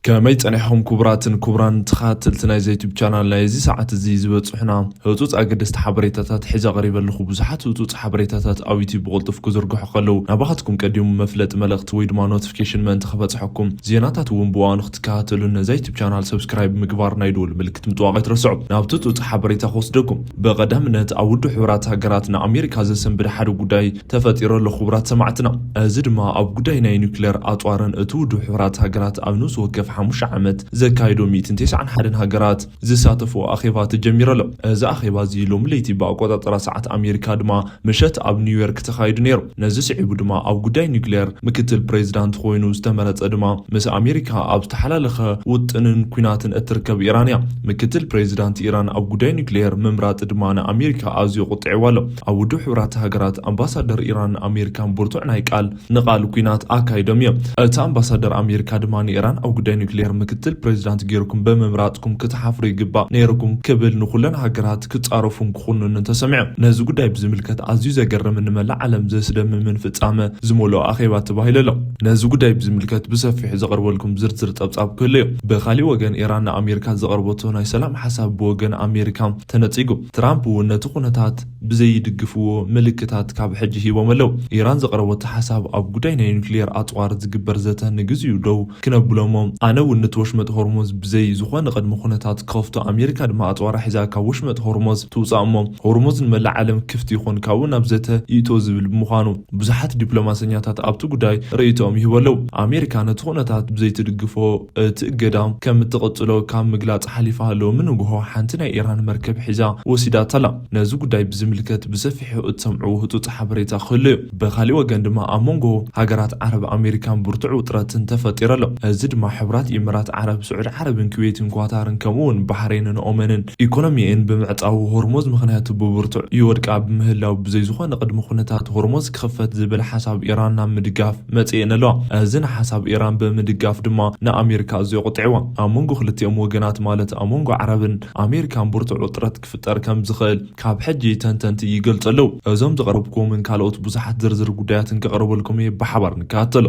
ከመይ ጸኒሕኹም ክቡራትን ክቡራን ተኸታተልቲ ናይዚ ዩቱብ ቻናል? ናይ እዚ ሰዓት እዚ ዝበጽሑና ህጹጽ ኣገደስቲ ሓበሬታታት ሒዘ ቀሪበ ኣለኹ። ብዙሓት ህጹጽ ሓበሬታታት ኣብ ዩቱብ ብቕልጡፍ ክዝርግሑ ከለዉ ናባኻትኩም ቀዲሙ መፍለጢ መልእኽቲ ወይ ድማ ኖቲፊኬሽን ምእንቲ ክበጽሐኩም፣ ዜናታት እውን ብእዋኑ ክትከታተሉን ነዛ ዩቱብ ቻናል ሰብስክራይብ ምግባር ናይ ደወል ምልክት ምጥዋቕ ኣይትረስዑ። ናብቲ ህጹጽ ሓበሬታ ክወስደኩም። ብቐዳምነት ኣብ ውድብ ሕቡራት ሃገራት ንኣሜሪካ ዘሰንብድ ሓደ ጉዳይ ተፈጢሩ ኣሎ ክቡራት ሰማዕትና። እዚ ድማ ኣብ ጉዳይ ናይ ኒውክሌር ኣጽዋርን እቲ ውድብ ሕቡራት ሃገራት ኣብ ነፍሲ ወከፍ ሓሙሽተ ዓመት ዘካየዶ ሚእትን ተስዓን ሓደን ሃገራት ዝሳተፍዎ ኣኼባ ተጀሚሩ ኣሎ። እዚ ኣኼባ እዚ ሎሚ ለይቲ ብኣቆጻጽራ ሰዓት ኣሜሪካ ድማ ምሸት ኣብ ኒውዮርክ ተኻይዱ ነይሩ። ነዚ ስዒቡ ድማ ኣብ ጉዳይ ኒውክሌር ምክትል ፕሬዚዳንት ኮይኑ ዝተመረጸ ድማ ምስ ኣሜሪካ ኣብ ዝተሓላለኸ ውጥንን ኲናትን እትርከብ ኢራን እያ። ምክትል ፕሬዚዳንት ኢራን ኣብ ጉዳይ ኒውክሌር ምምራጽ ድማ ንኣሜሪካ ኣዝዩ ቁጥዕዋ ኣሎ። ኣብ ውድብ ሕቡራት ሃገራት ኣምባሳደር ኢራን ኣሜሪካን ብርቱዕ ናይ ቃል ንቓል ኲናት ኣካይዶም እዮም። እቲ ኣምባሳደር ኣሜሪካ ድማ ንኢራን ኣብ ጉዳይ ኒውክሌር ምክትል ፕሬዚዳንት ጌርኩም ብምምራጽኩም ክትሓፍሩ ይግባእ ነይርኩም ክብል ንኹለን ሃገራት ክጻረፉን ክኹንኑን ተሰሚዑ። ነዚ ጉዳይ ብዝምልከት ኣዝዩ ዘገርምን ንመላእ ዓለም ዘስደምምን ፍጻመ ዝመልኦ ኣኼባ ተባሂሉ ኣሎ። ነዚ ጉዳይ ብዝምልከት ብሰፊሑ ዘቕርበልኩም ዝርዝር ጸብጻብ ክህሉ እዩ። ብኻሊእ ወገን ኢራን ንኣሜሪካ ዘቕርበቶ ናይ ሰላም ሓሳብ ብወገን ኣሜሪካ ተነጺጉ። ትራምፕ እውን ነቲ ኩነታት ብዘይድግፍዎ ምልክታት ካብ ሕጂ ሂቦም ኣለዉ። ኢራን ዘቕረበቶ ሓሳብ ኣብ ጉዳይ ናይ ኒውክሌር ኣጽዋር ዝግበር ዘተ ንግዚኡ ደው ክነብሎ እሞ ኣነ እውን ነቲ ወሽመጥ ሆርሙዝ ብዘይ ዝኾነ ቅድመ ኩነታት ክኸፍቶ ኣሜሪካ ድማ ኣጽዋራ ሒዛ ካብ ወሽመጥ ሆርሙዝ ትውጻእ እሞ ሆርሙዝ ንመላእ ዓለም ክፍቲ ይኹን ካብኡ ናብ ዘተ ይእቶ ዝብል ብምዃኑ ብዙሓት ዲፕሎማሰኛታት ኣብቲ ጉዳይ ርእይቶኦም ይህቡ ኣለዉ። ኣሜሪካ ነቲ ኩነታት ብዘይትድግፎ እቲ እገዳ ከም እትቕጽሎ ካብ ምግላጽ ሓሊፋ ሎሚ ንግሆ ሓንቲ ናይ ኢራን መርከብ ሒዛ ወሲዳታ ኣላ። ነዚ ጉዳይ ብዝምልከት ብሰፊሑ እትሰምዕዎ ህጹጽ ሓበሬታ ክህሉ እዩ። ብኻሊእ ወገን ድማ ኣብ መንጎ ሃገራት ዓረብ ኣሜሪካን ብርቱዕ ውጥረትን ተፈጢሩ ኣሎ። እዚ ድማ ሕብራት ኢምራት ዓረብ፣ ስዑድ ዓረብን ኩዌትን ኳታርን ከምኡ እውን ባሕሬንን ኦመንን ኢኮኖሚኤን ብምዕጻው ሆርሙዝ ምኽንያቱ ብብርቱዕ ይወድቃ ብምህላው ብዘይ ዝኾነ ቅድመ ኩነታት ሆርሙዝ ክኽፈት ዝብል ሓሳብ ኢራን ናብ ምድጋፍ መጽኤን ኣለዋ። እዚ ንሓሳብ ኢራን ብምድጋፍ ድማ ንኣሜሪካ ኣዝዮ ቁጥዕዋ። ኣብ መንጎ ክልቲኦም ወገናት ማለት ኣብ መንጎ ዓረብን ኣሜሪካን ብርቱዕ ውጥረት ክፍጠር ከም ዝኽእል ካብ ሕጂ ተንተንቲ ይገልጹ ኣለዉ። እዞም ዘቕረብኩምን ካልኦት ብዙሓት ዝርዝር ጉዳያትን ከቕርበልኩም እየ። ብሓባር ንከታተሎ።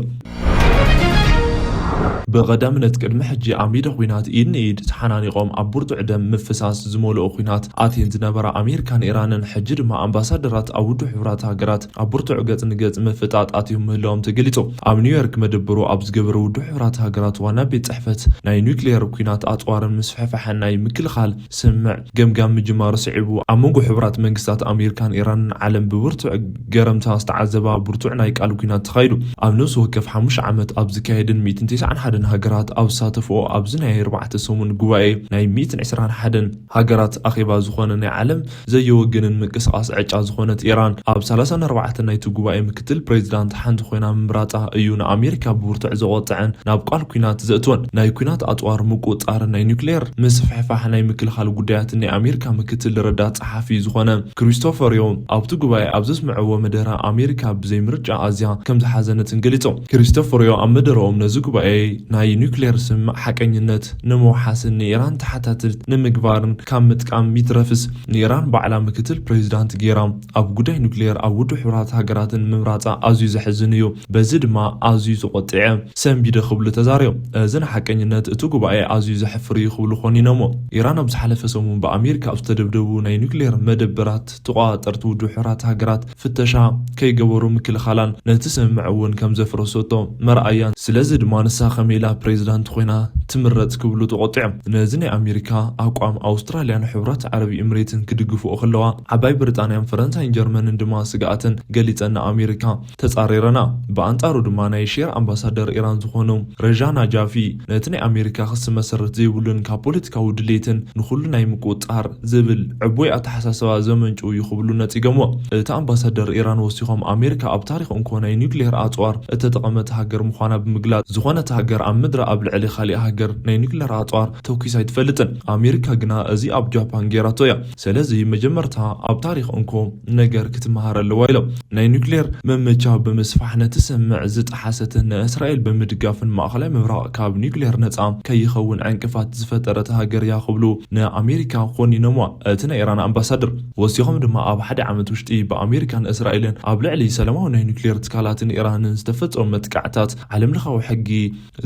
ብቐዳምነት ቅድሚ ሕጂ ኣብ ሜዳ ኲናት ኢድ ንኢድ ተሓናኒቖም ኣብ ብርቱዕ ደም ምፍሳስ ዝመልኦ ኲናት ኣትየን ዝነበራ ኣሜሪካን ኢራንን ሕጂ ድማ ኣምባሳደራት ኣብ ውድብ ሕቡራት ሃገራት ኣብ ብርቱዕ ገጽ ንገጽ ምፍጣጥ ኣትዮም ምህላዎም ተገሊጹ። ኣብ ኒውዮርክ መደበሩ ኣብ ዝገበረ ውድብ ሕቡራት ሃገራት ዋና ቤት ጽሕፈት ናይ ኒውክሌር ኲናት ኣጽዋርን ምስፍሕፋሕን ናይ ምክልኻል ስምምዕ ገምጋም ምጅማሩ ስዒቡ ኣብ መንጎ ሕቡራት መንግስታት ኣሜሪካን ኢራንን ዓለም ብብርቱዕ ገረምታ ዝተዓዘባ ብርቱዕ ናይ ቃል ኲናት ተኻይዱ። ኣብ ነፍሲ ወከፍ ሓሙሽተ ዓመት ኣብ ዝካየድን ሚእትን ተስዓን ሓደን ሃገራት ኣብ ዝሳተፍኦ ኣብዚ ናይ ኣርባዕተ ሰሙን ጉባኤ ናይ ሚእትን ዕስራን ሓደን ሃገራት ኣኼባ ዝኾነ ናይ ዓለም ዘየወግንን ምንቅስቓስ ዕጫ ዝኾነት ኢራን ኣብ ሰላሳን ኣርባዕተን ናይቲ ጉባኤ ምክትል ፕሬዚዳንት ሓንቲ ኮይና ምምራጻ እዩ ንኣሜሪካ ብብርቱዕ ዘቖጥዐን ናብ ቃል ኲናት ዘእትወን። ናይ ኲናት ኣጽዋር ምቁጽጻርን ናይ ኒውክሌር ምስፍሕፋሕ ናይ ምክልኻል ጉዳያትን ናይ ኣሜሪካ ምክትል ረዳት ጸሓፊ ዝኾነ ክሪስቶፈርዮ ኣብቲ ጉባኤ ኣብ ዘስምዕዎ መደረ ኣሜሪካ ብዘይ ምርጫ ኣዝያ ከም ዝሓዘነትን ገሊጾም። ክሪስቶፈርዮ ኣብ መደረኦም ነዚ ጉባኤ ናይ ኒውክሌር ስምምዕ ሓቀኝነት ንምውሓስን ንኢራን ተሓታትት ንምግባርን ካብ ምጥቃም ይትረፍስ ንኢራን ባዕላ ምክትል ፕሬዚዳንት ጌራ ኣብ ጉዳይ ኒውክሌር ኣብ ውድብ ሕቡራት ሃገራትን ምምራጻ ኣዝዩ ዘሕዝን እዩ። በዚ ድማ ኣዝዩ ዝቆጥዐ ሰንቢደ ክብሉ ተዛሪቦም። እዚ ንሓቀኝነት እቲ ጉባኤ ኣዝዩ ዘሕፍር እዩ ክብሉ ኮኒኖሞ። ኢራን ኣብ ዝሓለፈ ሰሙን ብኣሜሪካ ኣብ ዝተደብደቡ ናይ ኒውክሌር መደበራት ተቆጻጸርቲ ውድብ ሕቡራት ሃገራት ፍተሻ ከይገበሩ ምክልኻላን ነቲ ስምምዕ እውን ከም ዘፍረሰቶ መርኣያን። ስለዚ ድማ ንሳ ከመይ ኢላ ፕሬዚዳንት ኮይና ትምረጽ ክብሉ ተቆጢዖም። ነዚ ናይ ኣሜሪካ ኣቋም ኣውስትራልያን ሕቡራት ዓረብ ኤምሬትን ክድግፍኦ ከለዋ ዓባይ ብሪጣንያን ፈረንሳይን ጀርመንን ድማ ስግኣተን ገሊጸን ንኣሜሪካ ተጻሪረና። ብኣንጻሩ ድማ ናይ ሼር ኣምባሳደር ኢራን ዝኾኑ ረጃ ናጃፊ ነቲ ናይ ኣሜሪካ ክሲ መሰረት ዘይብሉን ካብ ፖለቲካዊ ድሌትን ንኹሉ ናይ ምቁጽጻር ዝብል ዕቡይ ኣተሓሳስባ ዘመንጭው እዩ ክብሉ ነጺገምዎ። እቲ ኣምባሳደር ኢራን ወሲኾም ኣሜሪካ ኣብ ታሪኽ እንኮ ናይ ኒውክሌር ኣጽዋር እተጠቐመት ሃገር ምዃና ብምግላጽ ዝኾነት ሃገር ኣብ ምድሪ ኣብ ልዕሊ ካሊእ ሃገር ናይ ኒውክሌር ኣጽዋር ተኩስ ኣይትፈልጥን። ኣሜሪካ ግና እዚ ኣብ ጃፓን ጌራቶ እያ። ስለዚ መጀመርታ ኣብ ታሪኽ እንኮ ነገር ክትመሃር ኣለዋ ኢሎም። ናይ ኒውክሌር መመቻ ብምስፋሕ ነቲ ስምምዕ ዝጠሓሰትን ንእስራኤል ብምድጋፍን ማእኸላይ ምብራቕ ካብ ኒውክሌር ነፃ ከይኸውን ዕንቅፋት ዝፈጠረት ሃገር እያ ክብሉ ንኣሜሪካ ኮኒኖምዋ። እቲ ናይ ኢራን ኣምባሳደር ወሲኾም ድማ ኣብ ሓደ ዓመት ውሽጢ ብኣሜሪካን እስራኤልን ኣብ ልዕሊ ሰላማዊ ናይ ኒውክሌር ትካላትን ኢራንን ዝተፈጸሙ መጥቃዕታት ዓለም ለኻዊ ሕጊ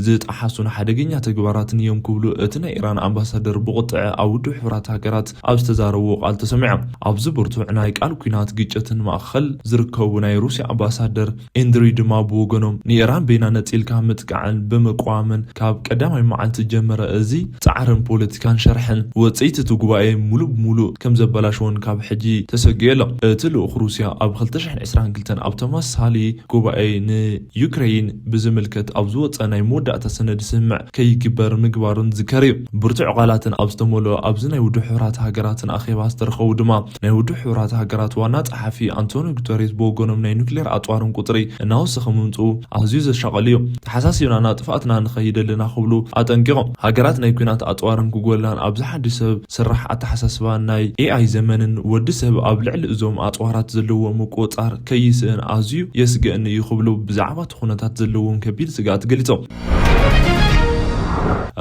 ዝጠሓሱን ሓደገኛ ተግባራትን እዮም ክብሉ እቲ ናይ ኢራን ኣምባሳደር ብቁጥዐ ኣብ ውድብ ሕቡራት ሃገራት ኣብ ዝተዛረብዎ ቃል ተሰሚዖም። ኣብዚ ብርቱዕ ናይ ቃል ኲናት ግጭትን ማእኸል ዝርከቡ ናይ ሩስያ ኣምባሳደር ኤንድሪ ድማ ብወገኖም፣ ንኢራን በይና ነጺልካ ምጥቃዕን ብምቅዋምን ካብ ቀዳማይ መዓልቲ ጀመረ እዚ ጻዕርን ፖለቲካን ሸርሕን። ወጽኢት እቲ ጉባኤ ሙሉእ ብሙሉእ ከም ዘበላሸዎን ካብ ሕጂ ተሰጊኡ ኣሎ። እቲ ልኡኽ ሩስያ ኣብ ክልተ ሽሕን ዕስራን ክልተን ኣብ ተመሳሳሊ ጉባኤ ንዩክሬን ብዝምልከት ኣብ ዝወጸ ናይ መወዳእታ ሰነድ ስምምዕ ከይግበር ምግባሩን ዝከር እዩ። ብርቱዕ ቃላትን ኣብ ዝተመልኦ ኣብዚ ናይ ውድብ ሕቡራት ሃገራትን ኣኼባ ዝተረኸቡ ድማ ናይ ውድብ ሕቡራት ሃገራት ዋና ጸሓፊ ኣንቶኒ ጉተሬስ ብወገኖም ናይ ኑክሌር ኣጽዋርን ቁጽሪ እናወሰኸ ምምጽኡ ኣዝዩ ዘሻቐል እዩ። ተሓሳሲብና ናብ ጥፍኣትና ንኸይድ ኣለና ክብሉ ኣጠንቂቖም። ሃገራት ናይ ኲናት ኣጽዋርን ክጎላን ኣብዚ ሓድሽ ሰብ ስራሕ ኣተሓሳስባን ናይ ኤኣይ ዘመንን ወዲ ሰብ ኣብ ልዕሊ እዞም ኣጽዋራት ዘለዎ ምቁጽጻር ከይስእን ኣዝዩ የስግእኒ እዩ ክብሉ ብዛዕባ እቲ ኩነታት ዘለዎም ከቢድ ስግኣት ገሊጾም።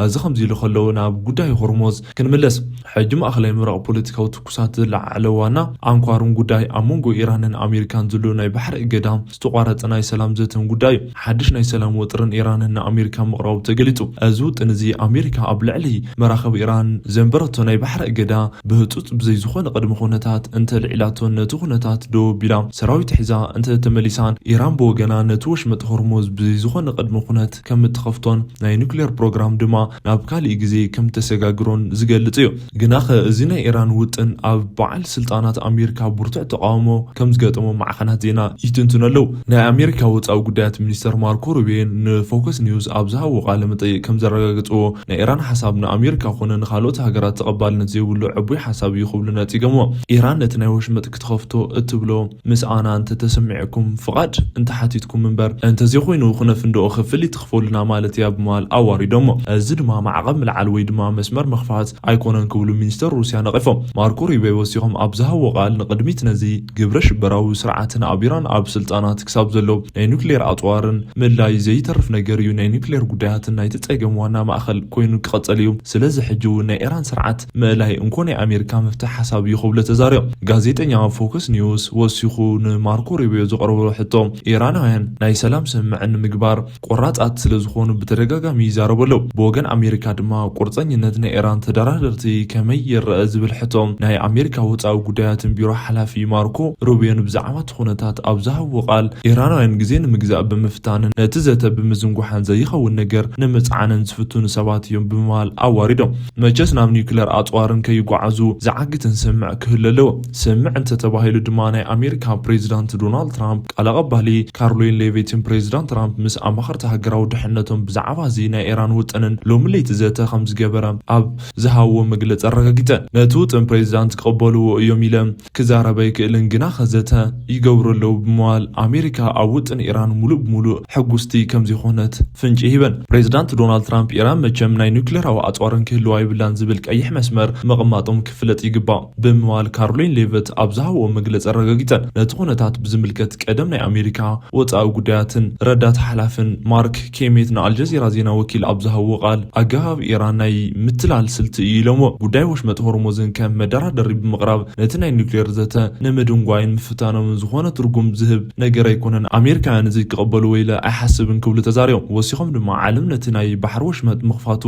እዚ ከምዚ ኢሉ ከለዉ ናብ ጉዳይ ሆርሞዝ ክንምለስ። ሕጂ ማእኸላይ ምብራቕ ፖለቲካዊ ትኩሳት ዝለዓዓለ ዋና ኣንኳርን ጉዳይ ኣብ መንጎ ኢራንን ኣሜሪካን ዘሎ ናይ ባሕሪ እገዳ ዝተቋረጸ ናይ ሰላም ዘተን ጉዳይ እዩ። ሓድሽ ናይ ሰላም ወጥርን ኢራንን ንኣሜሪካ ምቕራቡ ተገሊጹ። እዚ ውጥን እዚ ኣሜሪካ ኣብ ልዕሊ መራኸብ ኢራን ዘንበረቶ ናይ ባሕሪ እገዳ ብህጹጽ ብዘይ ዝኾነ ቅድመ ኩነታት እንተልዒላቶን ነቲ ኩነታት ደው ኣቢላ ሰራዊት ሒዛ እንተተመሊሳን ኢራን ብወገና ነቲ ወሽመጥ ሆርሙዝ ብዘይ ዝኾነ ቅድመ ኩነት ከም እትኸፍቶን ናይ ኑክሌር ፕሮግራም ድማ ናብ ካሊእ ግዜ ከም እተሰጋግሮን ዝገልጽ እዩ። ግናኸ እዚ ናይ ኢራን ውጥን ኣብ በዓል ስልጣናት ኣሜሪካ ብርቱዕ ተቃውሞ ከም ዝገጠሞ ማዕኸናት ዜና ይትንትኑ ኣለዉ። ናይ ኣሜሪካ ወጻኢ ጉዳያት ሚኒስተር ማርኮ ሩቢዮን ንፎከስ ኒውስ ኣብ ዝሃቦ ቃለ መጠይቅ ከም ዘረጋገጽዎ፣ ናይ ኢራን ሓሳብ ንኣሜሪካ ኮነ ንኻልኦት ሃገራት ተቐባልነት ዘይብሉ ዕቡይ ሓሳብ እዩ ክብሉ ነጺጎምዎ። ኢራን ነቲ ናይ ወሽመጥ ክትኸፍቶ እትብሎ ምስኣና እንተተሰሚዕኩም ፍቓድ እንተሓቲትኩም እምበር፣ እንተዘይኮይኑ ክነፍንድኦ ክፍሊት ትኽፈሉና ማለት እያ ብምባል ኣዋሪዶሞ። እዚ ድማ ማዕቐብ ምልዓል ወይ ድማ መስመር ምኽፋት ኣይኮነን ክብሉ ሚኒስተር ሩስያ ነቒፎም። ማርኮ ሩቢዮ ወሲኾም ኣብ ዝሃብዎ ቃል፣ ንቕድሚት ነዚ ግብረ ሽበራዊ ስርዓትን ኣብ ኢራን ኣብ ስልጣናት ክሳብ ዘሎ ናይ ኑክሌር ኣጽዋርን ምእላይ ዘይተርፍ ነገር እዩ። ናይ ኑክሌር ጉዳያትን ናይቲ ጸገም ዋና ማእኸል ኮይኑ ክቐጸል እዩ። ስለዚ ሕጂ እውን ናይ ኢራን ስርዓት ምእላይ እንኮ ናይ ኣሜሪካ መፍትሒ ሓሳብ እዩ ክብሉ ተዛሪቦም። ጋዜጠኛ ፎክስ ኒውስ ወሲኹ ንማርኮ ሩቢዮ ዘቕረበሉ ሕቶ፣ ኢራናውያን ናይ ሰላም ስምምዕ ንምግባር ቆራጻት ስለ ዝኾኑ ብተደጋጋሚ ይዛረቡ ኣለዉ። ብወገን ኣሜሪካ ድማ ቁርጸኝነት ናይ ኢራን ተደራደርቲ ከመይ ይረአ ዝብል ሕቶ ናይ ኣሜሪካ ወጻኢ ጉዳያትን ቢሮ ሓላፊ ማርኮ ሩቢዮን ብዛዕባ እቲ ኩነታት ኣብ ዝሃብዎ ቃል፣ ኢራናውያን ግዜ ንምግዛእ ብምፍታንን ነቲ ዘተ ብምዝንጓሕን ዘይኸውን ነገር ንምጽዓንን ዝፍትኑ ሰባት እዮም ብምባል ኣዋሪዶም። መቸስ ናብ ኒውክለር ኣጽዋርን ከይጓዓዙ ዝዓግትን ስምምዕ ክህሉ ኣለዎ። ስምምዕ እንተተባሂሉ ድማ ናይ ኣሜሪካ ፕሬዚዳንት ዶናልድ ትራምፕ ቃል ኣቐባሊ ካርሎይን ሌቪትን ፕሬዚዳንት ትራምፕ ምስ ኣማኸርቲ ሃገራዊ ድሕነቶም ብዛዕባ እዚ ናይ ኢራን ውጥንን ሎሚ ለይቲ ዘተ ከም ዝገበረ ኣብ ዝሃብዎ መግለጺ ኣረጋጊጸን። ነቲ ውጥን ፕሬዚዳንት ክቕበልዎ እዮም ኢለ ክዛረብ ኣይክእልን፣ ግናኸ ዘተ ይገብሩ ኣለዉ ብምባል ኣሜሪካ ኣብ ውጥን ኢራን ሙሉእ ብሙሉእ ሕጉስቲ ከም ዘይኮነት ፍንጪ ሂበን። ፕሬዚዳንት ዶናልድ ትራምፕ ኢራን መቸም ናይ ኑክሌራዊ ኣጽዋርን ክህልዋ ይብላን ዝብል ቀይሕ መስመር ምቕማጦም ክፍለጥ ይግባእ ብምባል ካርሎይን ሌቨት ኣብ ዝሃብዎ መግለጺ ኣረጋጊጸን። ነቲ ኩነታት ብዝምልከት ቀደም ናይ ኣሜሪካ ወጻኢ ጉዳያትን ረዳት ሓላፍን ማርክ ኬሜት ንኣልጀዚራ ዜና ወኪል ኣብ ዝሃብዎ ቃል፣ ኣገባብ ኢራን ናይ ምትላል ስልቲ እዩ ኢሎምዎ። ጉዳይ ወሽመጥ ሆርሙዝን ከም መደራደሪ ብምቕራብ ነቲ ናይ ኑክሌር ዘተ ንምድንጓይን ምፍታኖምን ዝኾነ ትርጉም ዝህብ ነገር ኣይኮነን። ኣሜሪካውያን እዚ ክቕበልዎ ኢለ ኣይሓስብን ክብሉ ተዛሪቦም። ወሲኾም ድማ ዓለም ነቲ ናይ ባሕሪ ወሽመጥ ምኽፋቱ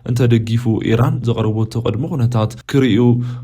እንተደጊፉ ኢራን ዘቕረበቶ ቅድመ ኩነታት ክርእዩ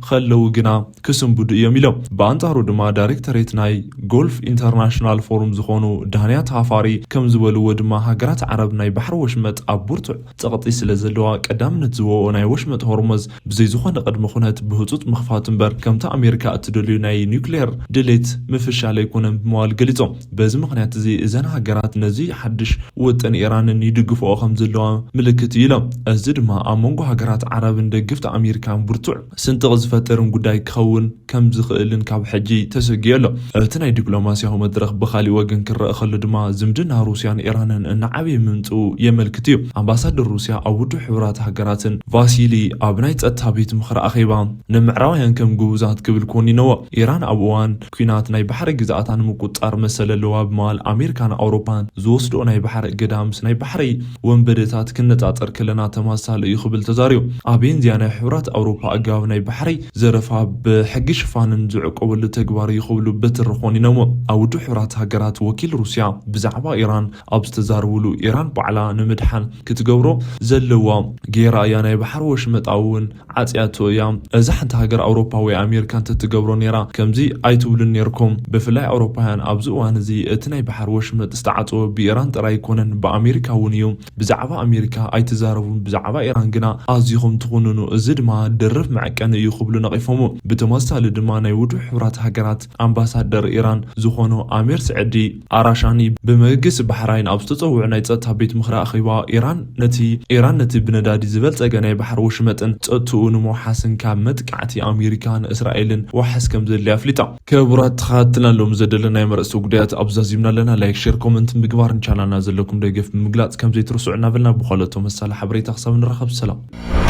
ከለዉ ግና ክስንብዱ እዮም ኢሎም። ብኣንጻሩ ድማ ዳይሬክተሬት ናይ ጎልፍ ኢንተርናሽናል ፎሩም ዝኾኑ ዳንያ ታፋሪ ከም ዝበልዎ ድማ ሃገራት ዓረብ ናይ ባሕሪ ወሽመጥ ኣብ ብርቱዕ ጸቕጢ ስለ ዘለዋ ቀዳምነት ዝወኦ ናይ ወሽመጥ ሆርሙዝ ብዘይ ዝኾነ ቅድመ ኩነት ብህጹጽ ምኽፋት እምበር ከምቲ ኣሜሪካ እትደልዩ ናይ ኒውክሌር ድሌት ምፍሻል ኣይኮነን ብምባል ገሊጾም። በዚ ምኽንያት እዚ እዘን ሃገራት ነዚ ሓድሽ ውጥን ኢራንን ይድግፍኦ ከም ዘለዋ ምልክት እዩ ኢሎም። እዚ ድማ ኣብ መንጎ ሃገራት ዓረብን ደገፍቲ ኣሜሪካን ብርቱዕ ስንጥቕ ዝፈጥርን ጉዳይ ክኸውን ከም ዝኽእልን ካብ ሕጂ ተሰጊኡ ኣሎ። እቲ ናይ ዲፕሎማስያዊ መድረኽ ብኻሊእ ወገን ክረአ ከሎ ድማ ዝምድና ሩስያን ኢራንን እናዓበየ ምምጽኡ የመልክት እዩ። ኣምባሳደር ሩስያ ኣብ ውድብ ሕቡራት ሃገራትን ቫሲሊ ኣብ ናይ ጸጥታ ቤት ምኽሪ ኣኼባ ንምዕራባውያን ከም ግቡዛት ክብል ኮኒነዎ። ኢራን ኣብ እዋን ኲናት ናይ ባሕሪ ግዝኣታ ንምቁጽጻር መሰል ኣለዋ ብምባል ኣሜሪካን ኣውሮፓን ዝወስድኦ ናይ ባሕሪ እገዳ ምስ ናይ ባሕሪ ወንበዴታት ክነጻጸር ከለና ተመሳሳሊ እዩ ክብል ተዛሪቡ። ኣብ ቤንዚያ ናይ ሕቡራት ኣውሮፓ ኣገባብ ናይ ባሕሪ ዘረፋ ብሕጊ ሽፋንን ዝዕቀበሉ ተግባር እዩ ክብሉ ብትሪ ኮኒኖሞ። ኣብ ውድብ ሕቡራት ሃገራት ወኪል ሩስያ ብዛዕባ ኢራን ኣብ ዝተዛረብሉ ኢራን ባዕላ ንምድሓን ክትገብሮ ዘለዋ ገይራ እያ ናይ ባሕሪ ወሽመጣ እውን ዓጽያቶ እያ። እዛ ሓንቲ ሃገር ኣውሮፓ ወይ ኣሜሪካ እንተትገብሮ ነይራ ከምዚ ኣይትብሉን ነይርኩም። ብፍላይ ኣውሮፓውያን ኣብዚ እዋን እዚ እቲ ናይ ባሕሪ ወሽመጥ ዝተዓጽወ ብኢራን ጥራይ ኣይኮነን ብኣሜሪካ እውን እዩ። ብዛዕባ ኣሜሪካ ኣይትዛረቡን ብዛዕባ ኢራን ግና ኣዚኹም ትኹንኑ፣ እዚ ድማ ድርብ መዐቀኒ እዩ ክብሉ ነቒፎሙ። ብተመሳሳሊ ድማ ናይ ውድብ ሕቡራት ሃገራት ኣምባሳደር ኢራን ዝኾኑ ኣሚር ስዕዲ ኣራሻኒ ብመንግስቲ ባሕራይን ኣብ ዝተጸውዑ ናይ ጸጥታ ቤት ምኽሪ ኣኼባ ኢራን ነቲ ኢራን ነቲ ብነዳዲ ዝበልጸገ ናይ ባሕሪ ወሽመጥን ጸጥትኡ ንምውሓስን ካብ መጥቃዕቲ ኣሜሪካ ንእስራኤልን ዋሕስ ከም ዘድልያ ኣፍሊጣ። ክቡራት ተኸታተልቲ ሎም ዘደለናዮም ኣርእስተ ጉዳያት ኣብዛዚምና ኣለና። ላይክ፣ ሼር፣ ኮመንት ምግባር ንቻናልና ዘለኩም ደገፍ ብምግላጽ ከም ዘይትርስዑ እናበልና ብኻልኦት ተመሳሳሊ ሓበሬታ ክሳብ ንራኸብ ሰላም።